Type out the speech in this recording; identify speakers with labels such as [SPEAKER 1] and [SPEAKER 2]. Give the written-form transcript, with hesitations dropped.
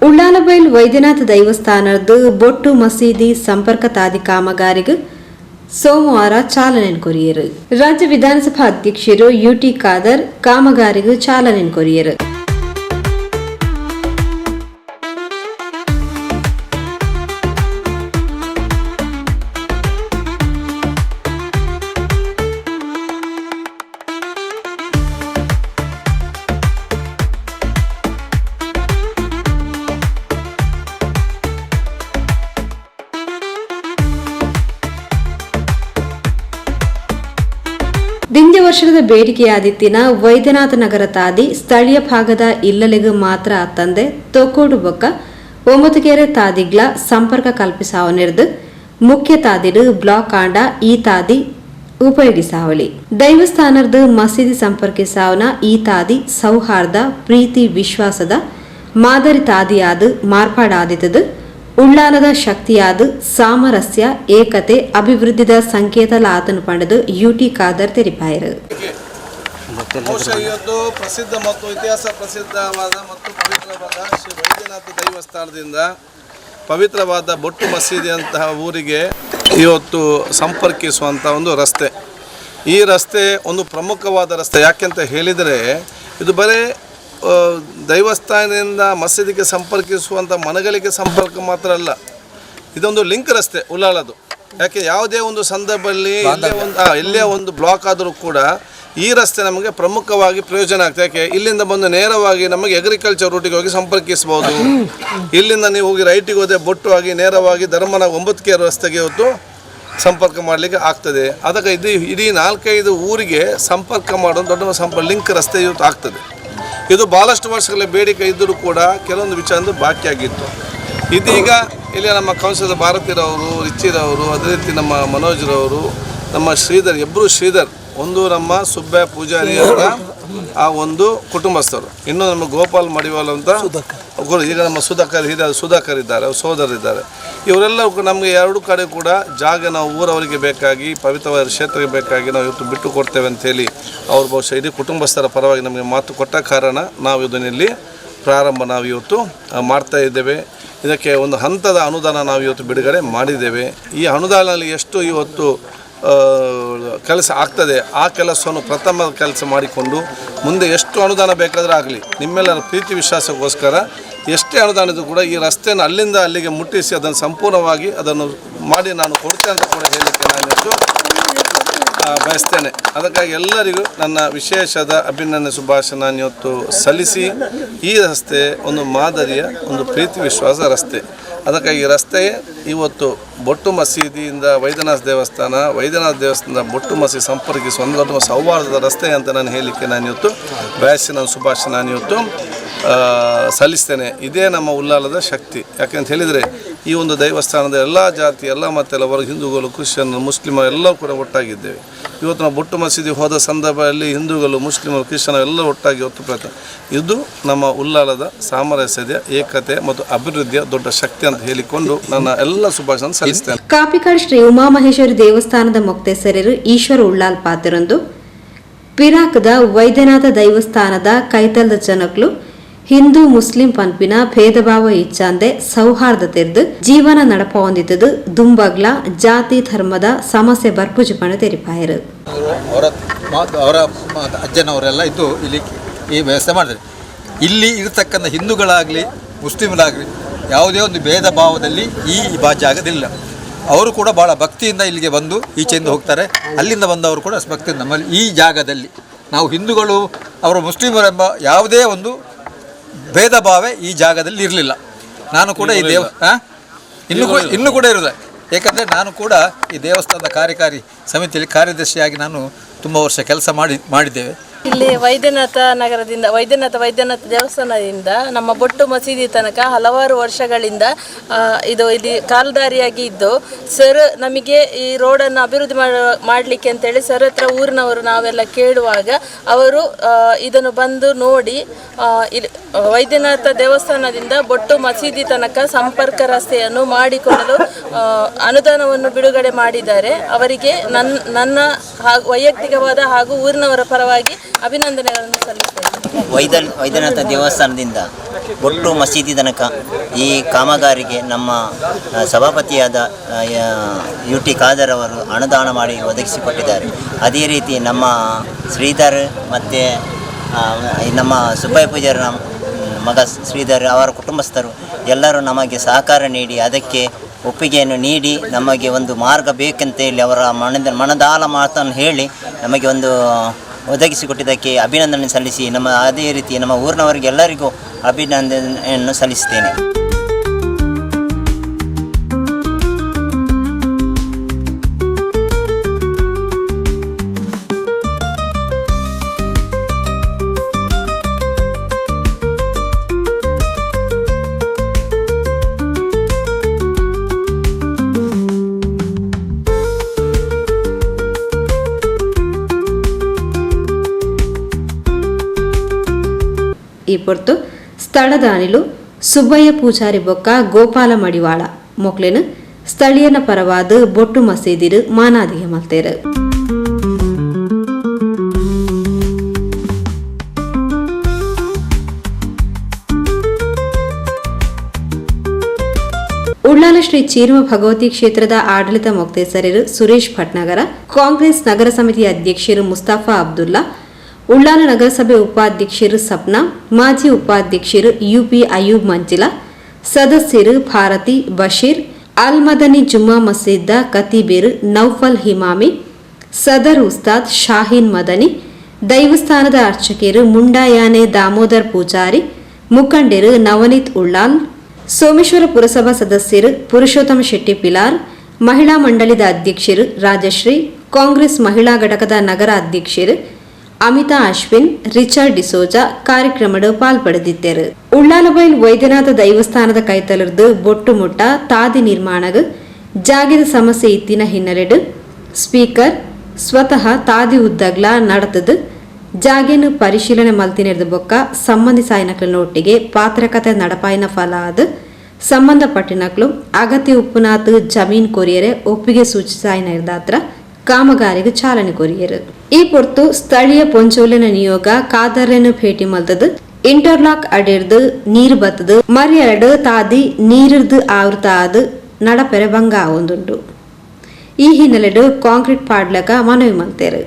[SPEAKER 1] Ullalabailu Vaidyanath ದೈವಸ್ಥಾನದ ಬೊಟ್ಟು ಮಸೀದಿ ಸಂಪರ್ಕ ತಾದಿ ಕಾಮಗಾರಿಗೆ ಸೋಮವಾರ ಚಾಲನೆ ಕೊರಿಯರು. ರಾಜ್ಯ ವಿಧಾನಸಭಾ ಅಧ್ಯಕ್ಷರು ಯುಟಿ ಖಾದರ್ ಕಾಮಗಾರಿಗೆ ಚಾಲನೆ ಕೊರಿಯರು. ದಿಂಜ ವರ್ಷದ ಬೇಡಿಕೆಯಾದಿತ್ತಿನ ವೈದ್ಯನಾಥ ನಗರ ತಾದಿ ಸ್ಥಳೀಯ ಭಾಗದ ಇಲ್ಲಲಿಗೂ ಮಾತ್ರ ಅತ್ತಂದೆ ತೊಕೋಡು ಬೊಕ್ಕ ಒಂಬತ್ತುಕೆರೆ ತಾದಿಗ್ಲ ಸಂಪರ್ಕ ಕಲ್ಪಿಸಾವನಿರ್ದು ಮುಖ್ಯ ತಾದಿಡು ಬ್ಲಾಕ್ ಆಂಡ ಈ ತಾದಿ ಉಪಯೋಗಿಸಾವಲಿ. ದೈವಸ್ಥಾನದ ಮಸೀದಿ ಸಂಪರ್ಕಿಸಾವನ ಈ ತಾದಿ ಸೌಹಾರ್ದ, ಪ್ರೀತಿ, ವಿಶ್ವಾಸದ ಮಾದರಿ ತಾದಿಯಾದ ಮಾರ್ಪಾಡಾದಿತದು ಉಳ್ಳಾಲದ ಶಕ್ತಿಯಾದ ಸಾಮರಸ್ಯ, ಏಕತೆ, ಅಭಿವೃದ್ಧಿದ ಸಂಕೇತಲ ಆತನು ಪಂಡದು ಯುಟಿ ಖಾದರ್ ತೆರಿಪಾಯರು.
[SPEAKER 2] ಬಹುಶಃ ಇವತ್ತು ಪ್ರಸಿದ್ಧ ಮತ್ತು ಇತಿಹಾಸ ಪ್ರಸಿದ್ಧವಾದ ಮತ್ತು ಪವಿತ್ರವಾದ ಶ್ರೀ ವೈದ್ಯನಾಥ ದೈವಸ್ಥಾನದಿಂದ ಪವಿತ್ರವಾದ ಬೊಟ್ಟು ಮಸೀದಿ ಅಂತಹ ಊರಿಗೆ ಇವತ್ತು ಸಂಪರ್ಕಿಸುವಂಥ ಒಂದು ರಸ್ತೆ. ಈ ರಸ್ತೆ ಒಂದು ಪ್ರಮುಖವಾದ ರಸ್ತೆ. ಯಾಕೆಂತ ಹೇಳಿದರೆ, ಇದು ಬರೀ ದೈವಸ್ಥಾನದಿಂದ ಮಸೀದಿಗೆ ಸಂಪರ್ಕಿಸುವಂಥ ಮನೆಗಳಿಗೆ ಸಂಪರ್ಕ ಮಾತ್ರ ಅಲ್ಲ, ಇದೊಂದು ಲಿಂಕ್ ರಸ್ತೆ ಉಳ್ಳಾಲದು. ಯಾಕೆ, ಯಾವುದೇ ಒಂದು ಸಂದರ್ಭದಲ್ಲಿ ಇಲ್ಲೇ ಒಂದು ಬ್ಲಾಕ್ ಆದರೂ ಕೂಡ ಈ ರಸ್ತೆ ನಮಗೆ ಪ್ರಮುಖವಾಗಿ ಪ್ರಯೋಜನ ಆಗ್ತದೆ. ಯಾಕೆ, ಇಲ್ಲಿಂದ ಬಂದು ನೇರವಾಗಿ ನಮಗೆ ಅಗ್ರಿಕಲ್ಚರ್ ರೂಟಿಗೆ ಹೋಗಿ ಸಂಪರ್ಕಿಸ್ಬೋದು. ಇಲ್ಲಿಂದ ನೀವು ಹೋಗಿ ರೈಟಿಗೆ ಹೋದರೆ ಬೊಟ್ಟು ಆಗಿ ನೇರವಾಗಿ ಧರ್ಮನ 9 ಕೆ ರಸ್ತೆಗೆ ಇವತ್ತು ಸಂಪರ್ಕ ಮಾಡಲಿಕ್ಕೆ ಆಗ್ತದೆ. ಅದಕ್ಕೆ ಇದು ಇಡೀ 4-5 ಊರಿಗೆ ಸಂಪರ್ಕ ಮಾಡೋ ದೊಡ್ಡ ಲಿಂಕ್ ರಸ್ತೆ ಇವತ್ತು ಆಗ್ತದೆ. ಇದು ಭಾಳಷ್ಟು ವರ್ಷಗಳ ಬೇಡಿಕೆ ಇದ್ದರೂ ಕೂಡ ಕೆಲವೊಂದು ವಿಚಾರ ಬಾಕಿಯಾಗಿತ್ತು. ಇದೀಗ ಇಲ್ಲಿ ನಮ್ಮ ಕೌನ್ಸಿಲರ್ ಭಾರತಿರವರು, ರಿಚಿರವರು, ಅದೇ ರೀತಿ ನಮ್ಮ ಮನೋಜ್ರವರು, ನಮ್ಮ ಶ್ರೀಧರ್, ಇಬ್ಬರು ಶ್ರೀಧರ್, ಒಂದು ನಮ್ಮ ಸುಬ್ಬ ಪೂಜಾರಿ ಅವರ ಆ ಒಂದು ಕುಟುಂಬಸ್ಥರು, ಇನ್ನು ನಮ್ಮ ಗೋಪಾಲ್ ಮಡಿವಾಲ್ ಅಂತ ಈಗ ನಮ್ಮ ಸುಧಾಕರ್ ಹಿರಿಯ ಸುಧಾಕರ್ ಇದ್ದಾರೆ, ಅವ್ರ ಸೋದರಿದ್ದಾರೆ. ಇವರೆಲ್ಲ ನಮಗೆ ಎರಡು ಕಡೆ ಕೂಡ ಜಾಗ ನಾವು ಊರವರಿಗೆ ಬೇಕಾಗಿ, ಪವಿತ್ರವಾದ ಕ್ಷೇತ್ರಕ್ಕೆ ಬೇಕಾಗಿ ನಾವು ಇವತ್ತು ಬಿಟ್ಟು ಕೊಡ್ತೇವೆ ಅಂಥೇಳಿ ಅವ್ರು ಬಹುಶಃ ಇಡೀ ಕುಟುಂಬಸ್ಥರ ಪರವಾಗಿ ನಮಗೆ ಮಾತು ಕೊಟ್ಟ ಕಾರಣ ನಾವು ಇದನ್ನಿಲ್ಲಿ ಪ್ರಾರಂಭ ನಾವು ಇವತ್ತು ಮಾಡ್ತಾ ಇದ್ದೇವೆ. ಇದಕ್ಕೆ ಒಂದು ಹಂತದ ಅನುದಾನ ನಾವು ಇವತ್ತು ಬಿಡುಗಡೆ ಮಾಡಿದ್ದೇವೆ. ಈ ಅನುದಾನದಲ್ಲಿ ಎಷ್ಟು ಇವತ್ತು ಕೆಲಸ ಆಗ್ತದೆ, ಆ ಕೆಲಸವನ್ನು ಪ್ರಥಮ ಕೆಲಸ ಮಾಡಿಕೊಂಡು ಮುಂದೆ ಎಷ್ಟು ಅನುದಾನ ಬೇಕಾದರೂ ಆಗಲಿ, ನಿಮ್ಮೆಲ್ಲರ ಪ್ರೀತಿ ವಿಶ್ವಾಸಕ್ಕೋಸ್ಕರ ಎಷ್ಟೇ ಅನುದಾನ ಇದ್ದರೂ ಕೂಡ ಈ ರಸ್ತೆಯನ್ನು ಅಲ್ಲಿಂದ ಅಲ್ಲಿಗೆ ಮುಟ್ಟಿಸಿ ಅದನ್ನು ಸಂಪೂರ್ಣವಾಗಿ ಅದನ್ನು ಮಾಡಿ ನಾನು ಕೊಡ್ತೇನೆ ಅಂತ ಕೂಡ ಹೇಳಲಿಕ್ಕೆ ನಾನು ಇವತ್ತು ಬಯಸ್ತೇನೆ. ಅದಕ್ಕಾಗಿ ಎಲ್ಲರಿಗೂ ನನ್ನ ವಿಶೇಷದ ಅಭಿನಂದನೆ ಶುಭಾಶಯ ನಾನು ಇವತ್ತು ಸಲ್ಲಿಸಿ, ಈ ರಸ್ತೆ ಒಂದು ಮಾದರಿಯ ಒಂದು ಪ್ರೀತಿ ವಿಶ್ವಾಸ ರಸ್ತೆ. ಅದಕ್ಕಾಗಿ ರಸ್ತೆ ಇವತ್ತು ಬೊಟ್ಟು ಮಸೀದಿಯಿಂದ ವೈದ್ಯನಾಥ ದೇವಸ್ಥಾನ, ವೈದ್ಯನಾಥ ದೇವಸ್ಥಾನದ ಬೊಟ್ಟು ಮಸೀದಿ ಸಂಪರ್ಕಿಸುವ ಒಂದು ದೊಡ್ಡ ಸೌಹಾರ್ದದ ರಸ್ತೆ ಅಂತ ನಾನು ಹೇಳಲಿಕ್ಕೆ ನಾನು ಇವತ್ತು ಬಯಸಿ ನಾನು ಶುಭಾಶಯ ನಾನು ಇವತ್ತು ಸಲ್ಲಿಸ್ತೇನೆ. ಇದೇ ನಮ್ಮ ಉಲ್ಲಾಲದ ಶಕ್ತಿ. ಯಾಕೆಂತ ಹೇಳಿದರೆ, ಈ ಒಂದು ದೇವಸ್ಥಾನದ ಎಲ್ಲ ಜಾತಿ, ಎಲ್ಲ ಮತ್ತೆಲ್ಲ ವರ್ಗ, ಹಿಂದೂಗಳು, ಕ್ರಿಶ್ಚಿಯನ್, ಮುಸ್ಲಿಮರು ಎಲ್ಲ ಕೂಡ ಒಟ್ಟಾಗಿದ್ದೇವೆ. ಇವತ್ತು ನಾವು ಬೊಟ್ಟು ಮಸೀದಿ ಹೋದ ಸಂದರ್ಭದಲ್ಲಿ ಹಿಂದೂಗಳು, ಮುಸ್ಲಿಮರು, ಕ್ರಿಶ್ಚಿಯನ್ ಎಲ್ಲ ಒಟ್ಟಾಗಿ ಇವತ್ತು ಪ್ರಯತ್ನ. ಇದು ನಮ್ಮ ಉಲ್ಲಾಲದ ಸಾಮರಸ್ಯದ, ಏಕತೆ ಮತ್ತು ಅಭಿವೃದ್ಧಿಯ ದೊಡ್ಡ ಶಕ್ತಿ ಅಂತ ಹೇಳಿಕೊಂಡು ನನ್ನ ಎಲ್ಲ ಶುಭಾಶಯ ಸಲ್ಲಿಸ್ತೇನೆ.
[SPEAKER 1] ಕಾಪಿಕಾಡ್ ಶ್ರೀ ಉಮಾಮಹೇಶ್ವರಿ ದೇವಸ್ಥಾನದ ಮೊಕ್ತೇಸರರು ಈಶ್ವರ ಉಳ್ಳಾಲ್ ಪಾತಿರೊಂದು ಪಿರಾಕ್ದ ವೈದ್ಯನಾಥ ದೈವಸ್ಥಾನದ ಕೈತಲ್ದ ಜನಕ್ಲು ಹಿಂದೂ ಮುಸ್ಲಿಂ ಪನ್ಪಿನ ಭೇದಭಾವ ಇಚ್ಚಾಂದೆ ಸೌಹಾರ್ದ ತೆರೆದು ಜೀವನ ನಡಪ ಹೊಂದಿದ್ದದು ದುಂಬಗ್ಲ ಜಾತಿ ಧರ್ಮದ ಸಮಸ್ಯೆ ಬರ್ಪುಜಿ ಪಣ ತೆರಿಪಾಯರು.
[SPEAKER 3] ಅವರ ಅವರ ಅಜ್ಜನವರೆಲ್ಲ ಇದ್ದು ಇಲ್ಲಿ ಈ ವ್ಯವಸ್ಥೆ ಮಾಡಿದ್ದಾರೆ. ಇಲ್ಲಿ ಇರತಕ್ಕಂಥ ಹಿಂದೂಗಳಾಗಲಿ ಮುಸ್ಲಿಮರಾಗಲಿ ಯಾವುದೇ ಒಂದು ಭೇದ ಭಾವದಲ್ಲಿ ಈ ಜಾಗದಿಲ್ಲ. ಅವರು ಕೂಡ ಭಾಳ ಭಕ್ತಿಯಿಂದ ಇಲ್ಲಿಗೆ ಬಂದು ಈಚೆಯಿಂದ ಹೋಗ್ತಾರೆ. ಅಲ್ಲಿಂದ ಬಂದವರು ಕೂಡ ಭಕ್ತಿಯಿಂದ ನಮ್ಮಲ್ಲಿ ಈ ಜಾಗದಲ್ಲಿ ನಾವು ಹಿಂದೂಗಳು ಅವರು ಮುಸ್ಲಿಮರೆಂಬ ಯಾವುದೇ ಒಂದು ಭೇದ ಭಾವ ಈ ಜಾಗದಲ್ಲಿ ಇರಲಿಲ್ಲ. ನಾನು ಕೂಡ ಈ ದೇವ ಇನ್ನೂ ಕೂಡ ಇರೋದು. ಏಕೆಂದರೆ ನಾನು ಕೂಡ ಈ ದೇವಸ್ಥಾನದ ಕಾರ್ಯಕಾರಿ ಸಮಿತಿಯಲ್ಲಿ ಕಾರ್ಯದರ್ಶಿಯಾಗಿ ನಾನು ತುಂಬ ವರ್ಷ ಕೆಲಸ ಮಾಡಿದ್ದೇವೆ.
[SPEAKER 4] ಇಲ್ಲಿ ವೈದ್ಯನಾಥ ನಗರದಿಂದ ವೈದ್ಯನಾಥ ವೈದ್ಯನಾಥ ದೇವಸ್ಥಾನದಿಂದ ನಮ್ಮ ಬೊಟ್ಟು ಮಸೀದಿ ತನಕ ಹಲವಾರು ವರ್ಷಗಳಿಂದ ಇದು ಇಲ್ಲಿ ಕಾಲ್ದಾರಿಯಾಗಿ ಇದ್ದು, ಸರ್ ನಮಗೆ ಈ ರೋಡನ್ನು ಅಭಿವೃದ್ಧಿ ಮಾಡಲಿಕ್ಕೆ ಅಂತೇಳಿ ಸರ್ ಹತ್ರ ಊರಿನವರು ನಾವೆಲ್ಲ ಕೇಳುವಾಗ ಅವರು ಇದನ್ನು ಬಂದು ನೋಡಿ, ಇಲ್ಲಿ ವೈದ್ಯನಾಥ ದೇವಸ್ಥಾನದಿಂದ ಬೊಟ್ಟು ಮಸೀದಿ ತನಕ ಸಂಪರ್ಕ ರಸ್ತೆಯನ್ನು ಮಾಡಿಕೊಡಲು ಅನುದಾನವನ್ನು ಬಿಡುಗಡೆ ಮಾಡಿದ್ದಾರೆ. ಅವರಿಗೆ ನನ್ನ ವೈಯಕ್ತಿಕ ವೈಯಕ್ತಿಕವಾದ ಹಾಗೂ ಊರಿನವರ ಪರವಾಗಿ ಅಭಿನಂದನೆಗಳನ್ನು ಸಲ್ಲಿಸ್ತೇನೆ.
[SPEAKER 5] ವೈದ್ಯನಾಥ ದೇವಸ್ಥಾನದಿಂದ ಒಟ್ಟು ಮಸೀದಿ ತನಕ ಈ ಕಾಮಗಾರಿಗೆ ನಮ್ಮ ಸಭಾಪತಿಯಾದ ಯು.ಟಿ. ಖಾದರ್ ಅವರು ಅನುದಾನ ಮಾಡಿ ಒದಗಿಸಿಕೊಟ್ಟಿದ್ದಾರೆ. ಅದೇ ರೀತಿ ನಮ್ಮ ಶ್ರೀಧರ್ ಮತ್ತು ನಮ್ಮ ಸುಬ್ಬಯ್ಯ ಪೂಜಾರನ ಮಗ ಶ್ರೀಧರ್ ಅವರ ಕುಟುಂಬಸ್ಥರು ಎಲ್ಲರೂ ನಮಗೆ ಸಹಕಾರ ನೀಡಿ, ಅದಕ್ಕೆ ಒಪ್ಪಿಗೆಯನ್ನು ನೀಡಿ, ನಮಗೆ ಒಂದು ಮಾರ್ಗ ಬೇಕಂತೇಳಿ ಅವರ ಮನದಾಳ ಮಾತನ್ನು ಹೇಳಿ ನಮಗೆ ಒಂದು ಒದಗಿಸಿಕೊಟ್ಟಿದ್ದಕ್ಕೆ ಅಭಿನಂದನೆ ಸಲ್ಲಿಸಿ, ಅದೇ ರೀತಿ ನಮ್ಮ ಊರಿನವರಿಗೆ ಎಲ್ಲರಿಗೂ ಅಭಿನಂದನೆಯನ್ನು ಸಲ್ಲಿಸುತ್ತೇನೆ.
[SPEAKER 1] ಈ ಪೊರ್ತು ಸ್ಥಳದಾನಿಲು ಸುಬ್ಬಯ್ಯ ಪೂಜಾರಿ ಬೊಕ್ಕ ಗೋಪಾಲ ಮಡಿವಾಳ ಮೊಕ್ಲೆನ್ ಸ್ಥಳೀಯನ ಪರವಾದ ಬೊಟ್ಟು ಮಸೀದಿರು ಮಾನಾದಿಗೆ ಮಲ್ತೇರು. ಉಳ್ಳಾಲ ಶ್ರೀ ಚೀರ್ಮ ಭಗವತಿ ಕ್ಷೇತ್ರದ ಆಡಳಿತ ಮೊಕ್ತೇಸರರು ಸುರೇಶ್ ಭಟ್ನಗರ, ಕಾಂಗ್ರೆಸ್ ನಗರ ಸಮಿತಿ ಅಧ್ಯಕ್ಷರು ಮುಸ್ತಾಫಾ ಅಬ್ದುಲ್ಲಾ, ಉಳ್ಳಾಲ ನಗರಸಭೆ ಉಪಾಧ್ಯಕ್ಷರು ಸಪ್ನಾ, ಮಾಜಿ ಉಪಾಧ್ಯಕ್ಷರು ಯುಪಿ ಅಯೂಬ್ ಮಂಜಿಲಾ, ಸದಸ್ಯರು ಭಾರತಿ ಬಶೀರ್, ಅಲ್ ಮದನಿ ಜುಮ್ಮಾ ಮಸೀದ್ದ ಕತೀಬೇರು ನೌಫಲ್ ಹಿಮಾಮಿ, ಸದರ್ ಉಸ್ತಾದ್ ಶಾಹೀನ್ ಮದನಿ, ದೈವಸ್ಥಾನದ ಅರ್ಚಕರು ಮುಂಡಾಯಾನೆ ದಾಮೋದರ್ ಪೂಜಾರಿ, ಮುಖಂಡರು ನವನೀತ್ ಉಳ್ಳಾಲ್, ಸೋಮೇಶ್ವರ ಪುರಸಭಾ ಸದಸ್ಯರು ಪುರುಷೋತ್ತಮ ಶೆಟ್ಟಿ ಪಿಲಾರ್, ಮಹಿಳಾ ಮಂಡಳಿದ ಅಧ್ಯಕ್ಷರು ರಾಜಶ್ರೀ, ಕಾಂಗ್ರೆಸ್ ಮಹಿಳಾ ಘಟಕದ ನಗರ ಅಧ್ಯಕ್ಷರು ಅಮಿತಾ ಅಶ್ವಿನ್, ರಿಚರ್ಡ್ ಡಿಸೋಜಾ ಕಾರ್ಯಕ್ರಮಡ್ ಪಾಲ್ಪಡೆದಿದ್ದರು. ಉಳ್ಳಾಲಬೈಲ್ ವೈದ್ಯನಾಥ ದೈವಸ್ಥಾನದ ಕೈತಲರ್ದು ಬೊಟ್ಟುಮುಟ್ಟ ತಾದಿ ನಿರ್ಮಾಣಗ್ ಜಾಗೆದ ಸಮಸ್ಯೆ ಇತ್ತಿನ ಹಿನ್ನೆಲೆಡ್ ಸ್ಪೀಕರ್ ಸ್ವತಃ ತಾದಿ ಉದ್ದಗ್ಲ ನಡತದು ಜಾಗೆನು ಪರಿಶೀಲನೆ ಮಲ್ತಿನೆರ್ದು ಬೊಕ್ಕ ಸಂಬಂಧಿಸಾಯಿನಕ್ಲೆನ ಒಟ್ಟಿಗೆ ಪಾತ್ರಕತೆ ನಡಪಾಯಿನ ಫಲ ಅದು ಸಂಬಂಧಪಟ್ಟಿನಕ್ಲು ಅಗತ್ಯ ಉಪ್ಪುನಾತ್ ಜಮೀನ್ ಕೊರಿಯರೆ ಒಪ್ಪಿಗೆ ಸೂಚಿಸಾಯಿನ ಕಾಮಗಾರಿಗೆ ಚಾಲನೆ ಕೊರಿಯರು. ಈ ಪೊರ್ತು ಸ್ಥಳೀಯ ಪೊಂಚೋಲಿನ ನಿಯೋಗ ಖಾದರ್ರೆನ್ ಭೇಟಿ ಮಲ್ತದು ಇಂಟರ್ಲಾಕ್ ಅಡಿರ್ದು ನೀರು ಬತ್ತದು ಮರ್ಯಾಡು ತಾದಿ ನೀರಿರ್ದು ಆವೃತ ಆದ್ ನಡಪೆರೆ ಬಂಗ ಆವೊಂದುಂಡು. ಈ ಹಿನ್ನೆಲೆಡ್ ಕಾಂಕ್ರೀಟ್ ಪಾಡ್ಲಕ ಮನವಿ ಮಲ್ತೇರು.